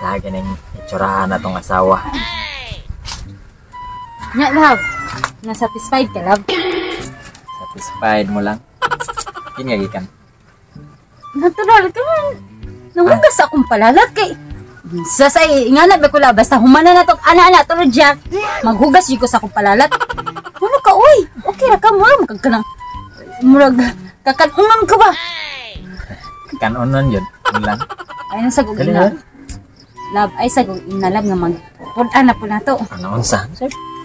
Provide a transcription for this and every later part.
Ganda ganing itsuraan na tong asawa. Nya, love. Na-satisfied ka, love? Satisfied mo lang. Yun nga gikan. Natural ka man. Nahugas akong palalat kay sa ingana ba ko la basta humana na to ana-ana to Jack. Maghugas jud ko sa akong palalat. Ano ka oy? Okay ra ka mo kag kanang murag kakanunon ka ba? Kanonon yun. Yun lang. Ay sa kog Dali ina. na. Love ay sa kog ina love nga mag pud-an na po na to. Ano unsa?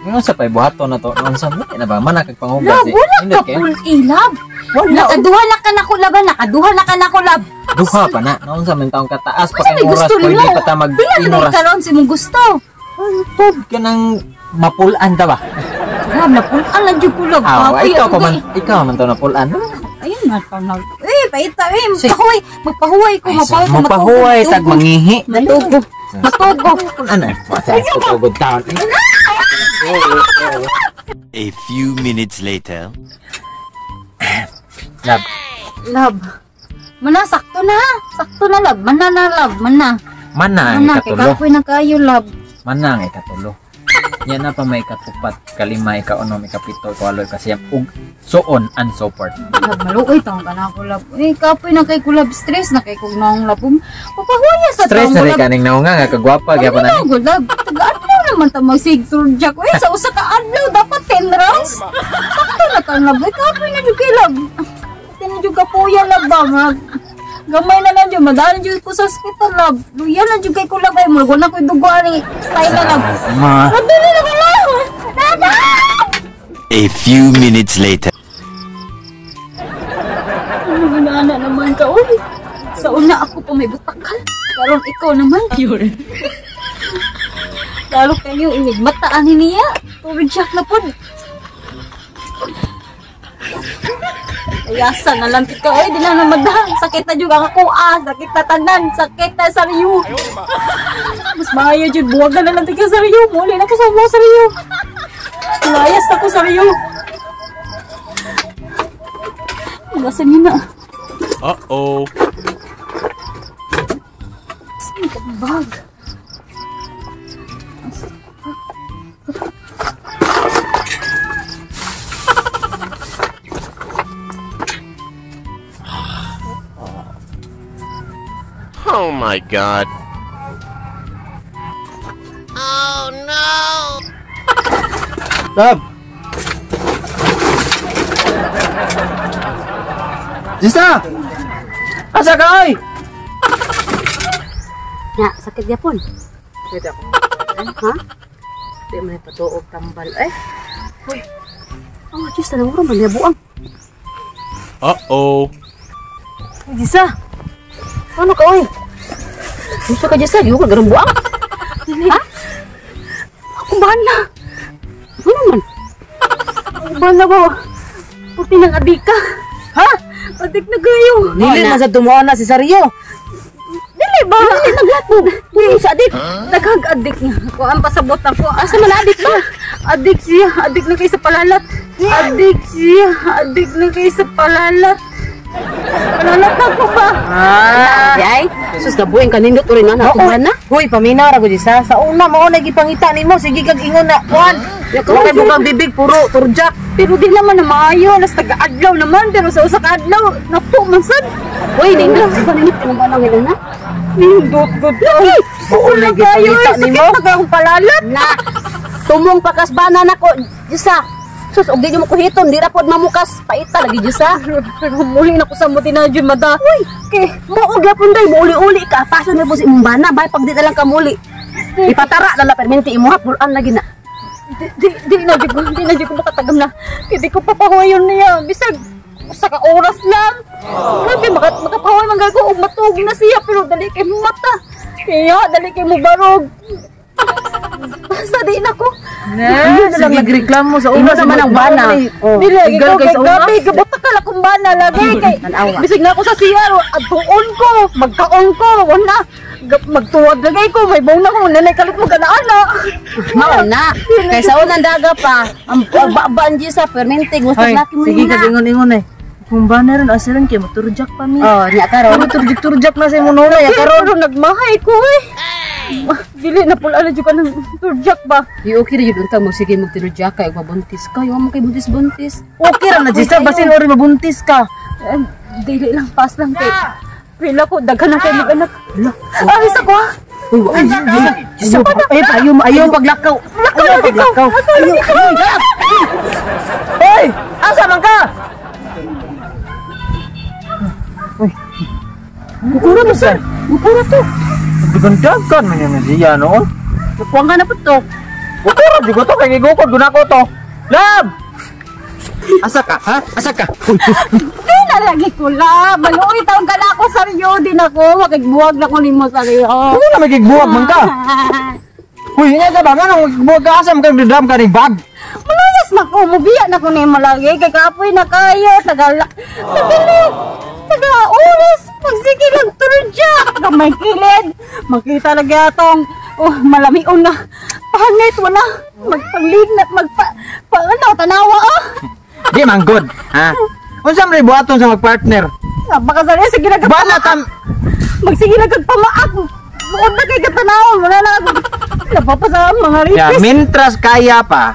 Ano sa pay buhaton na to? Ano unsa mo? Na ba man nakagpangugas Love, wala ka pul love. Wala. Nakaduha na ka nako laban, nakaduha na ka nako love. Duha pa na. Naunsa man taong kataas pa Unsa kay may oras gusto pwede nimo? pa ta mag Pila na inoras. karon si mong gusto. Tub ka nang mapulan ta ba? Love, napulaan lang jud ko love. Ah, Kapoy, ikaw pa ugay. man, ikaw man to napulan. Ayun na pa na. Eh, paita eh. Magpahuway, magpahuway ko, Ay, magpahuway ko, mapahuway tag mangihi. Matugo. Matugo. Ano? Masa tutugod taon. A few minutes later. Love, Love. Mana sakto na. Sakto na love. Mana na love, mana. mana ang Mana kay ikatulo. kapoy na kayo love. Mana ang ikatulo. Yan na pa may ikatupat, kalima, ikaunom, ikapito, ikawalo, ikasiyam, ug so on and so forth. Love, maluoy tong kana ko love. Eh, kapoy na kay ko love, stress na kay kog naong love. Papahuya sa Stress na taong rin love. kaning naunga nga kagwapa gyapon Ano ani. na, love? Taga-adlaw naman ta magsigtur jack. Uy, sa usa ka adlaw dapat 10 rounds. Sakto na ta love. Uy, kapoy na jud kay love. Di na jud kapoya love ba? Gamay na lang jud, madali jud ko sa ospital love. Luya na jud kay ko love ay murag wala koy dugo ani. Style na love. Ma. Madali na ko love. Dada! A few minutes later. Ano na naman ka, uy. Sa una ako pa may butakal. Karon ikaw naman. Lalo kayo, inigmataan ni niya. Tubig siya na po. Ayasa na lang ka. Uy, di na naman madang. Sakit na juga ang ako. Ah, sakit na tanan. Sakit na sa riyo. Mas maayo jud. Buwagan na lang tika sa riyo. Muli na ko sa mo sa riyo. Layas na ko sa riyo. Magasan yun na. Uh-oh. Saan ka bag? Oh my God. Love. Jisa! Asa ka oy? Nya, sakit gyapon. Pwede ako. Ha? Di man patuog tambal eh. Uy. Oh, Diyos, tanang oras man niya buang. Uh-oh. Jisa. Ano ka oy? Gusto ka Jisa, di ko ka garong buang. Ha? Ako ba na? Ano man? Ako ba na ba? Puti ng adika. Ha? Adik na kayo. Dili man sa tumuan na si Sario. Dili ba? Dili naglatog. Dili sa adik. Daghag adik nga. Ako ang pasabot ako. Asa man adik ba? Adik siya. Adik na kayo sa palalat. Adik siya. Adik na kayo sa palalat. Palalat na ako ba? Ah. Di ay. Sus gabuin ka nindot uri na na tuman na. Hoy, paminaw ra ko Jisa. Sa una mao na gipangita nimo, sige kag ingon na kuan. Wa kay bukang bibig puro turjak. Pero di naman na maayo. Alas taga-adlaw naman. Pero sa usa ka adlaw, napo man sad. Uy, nindot sa nindot kanang banang ila na. Nindot gud. Mao Una na kayo. gipangita Sakit nimo. na kayong palalat. Na. Tumong pakasbana nako, Jisa. Sus, og di nimo kuhiton, di ra pod mamukas. Paita lagi Jisa. Pero muli na ko sa mo tinadyo, mada. Uy, kay mao gyapon day muuli-uli ka. Paso na po sa imong bana, bay pag di na lang ka muli. Ipatara na la perminti imo ha, pulan lagi na. Di, di na jud ko, di na jud ko makatagam na. Hindi ko papahuwayon niya. Bisag usa ka oras lang. Grabe makapahuway man gay ko og matug na siya pero dali kay mata. Kaya dali kay mo barog. Basta di na ko. Na, sige reklamo sa Imo una naman ang bana. Oh. Dili Igal ikaw kay kay sa una. gabi gabuta ka lang kung bana lagi kay Tanawa. bisag na ako sa CR adtuon ko, magkaon ko, wala. Magtuwad lagi ko, may baw na ko, nanay kalit mo ganaana. Mao na. Kay sa unang daga pa, ang babaan Jisa perminti gusto Hoy, laki mo sige na. kag ingon-ingon eh. Kung bana ron asa ron kay moturjak pa mi. Oh, nya karon. Turjak-turjak na sa imong nuna ya karon. Karon nagmahay ko eh. Dili na pula na jud ka ng turjak ba. Di okay ra jud unta mo sige magtinudya ka ug mabuntis ka. Wa mo kay buntis-buntis. Okay ra na Jisa, basin ori mabuntis ka. Eh, dili lang pas lang kay pila ko daghan na kay mag-anak. Ay sa ko. Ah. Uy, wa. Jisa, ay ayo ayo paglakaw. Ayo paglakaw. Ayo. Hoy, asa man ka? Uy. Bukura to, sir. Bukura to. Dagan-dagan man yun siya noon. Kuwang ka na po to. Bukura di ko to kay gigukod guna ko to. Love! Asa ka, ha? Asa ka? Uy, Di na lagi ko la. Maluoy taon ka na ako saryo din ako. Makigbuwag na ko nimo saryo. ano na magigbuwag man ka? Uy, nga ka ba? Nga nang magigbuwag ka? Asa man kang didram ka ning bag? Malayas na ko, mubiya na ko nimo lagi kay kapoy na kayo tagal tagal taga oras magsige lang turjak gamay kilid makita lagi atong oh malamion na pangit wala magpanglignat magpa pa, ano tanawa ah. Di man good, ha? Unsa man buhaton sa magpartner? Baka sa sige lang Bala tam magsige lang kag pamaak buod na kay katanaw wala na ako napapa sa mga Ya, ripis. mintras kaya pa.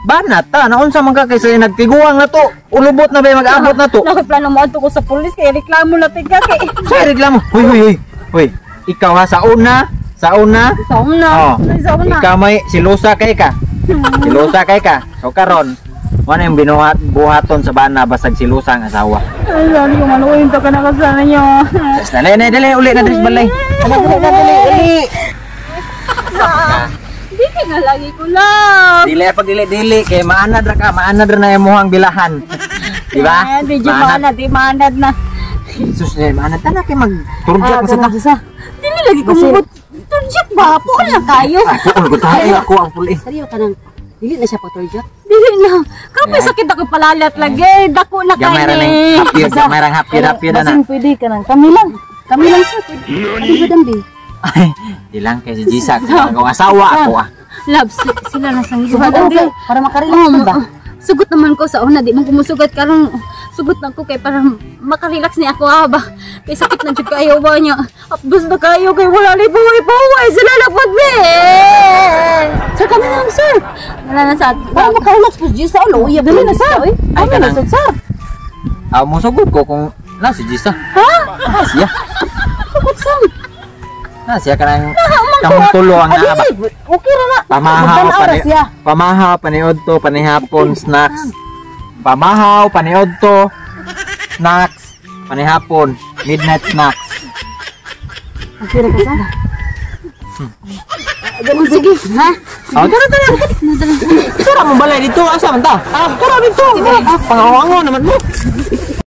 Banata, naunsa man ka kaysa nagtiguang na to. Ulubot na ba mag-abot na to? Nakoy plano mo adto ko sa pulis kay reklamo na tika kay Sa reklamo. Huy, huy, huy. Huy, ikaw ha sa una, sa una. sa una. Oh. Sa una. Ikaw may silusa kay ka. Silusa kay ka. So karon, mo na yung binuhat buhaton sa bana basag silusa ang asawa. Ay, sorry kung maluoy to ka na kasama niyo. Tapos dali na dali uli na diri sa balay. Dali na dali uli. Di ka nga lagi ko lang. Dili pag dili dili kay maanad ra ka, maanad ra na imong bilahan. Di ba? Eh, di maanad, di maanad na. Sus, eh, maanad ta na kay mag turjak Ah, sa ta. Jisa. Dili lagi ko mubot. Turjak ba? Po lang kayo. Ako ko tayo ako ang puli. Seryo ka nang dili na siya pagturja. Dili na. Kapay sakit ako palalat lagi. Dako na Gamay ra kayo. ning happy, gamay ra happy, happy na na. Basin pwede ka nang kami lang. Kami lang sir. Pwede. Ano ba dambi? Ay, di lang kay si Jisa kung akong asawa ako ah. Love, sila na sang Sugat okay, para makarelax Oo, ba? Sugot naman ko sa una, di man kumusugat karon sugot lang ko kay para makarelax ni ako ah ba. Kay sakit na jud kayo ba niya. Apdos na kayo kay wala ni buhay buhay sila na pud be. Sir, kami na lang sir. Wala na sa Para makarelax po Jisa. Ano, uyab dali na sir. Ay, Kami na kanang- sir, sir. Ah, musugod ko kung na si Jisa. Ha? Na siya. Sugot sir. Na siya kanang kamong tulo ang naa ba. Ay, okay ra na. Pamahaw Magtanaw ra pani siya. pamahaw paniudto panihapon snacks. Pamahaw paniudto snacks panihapon midnight snacks. Okay ra ka sir. Ganun sige, ha? Oh, tara tara. Tara mo balay dito asa man ta? Ah, tara dito. Pangawango naman mo.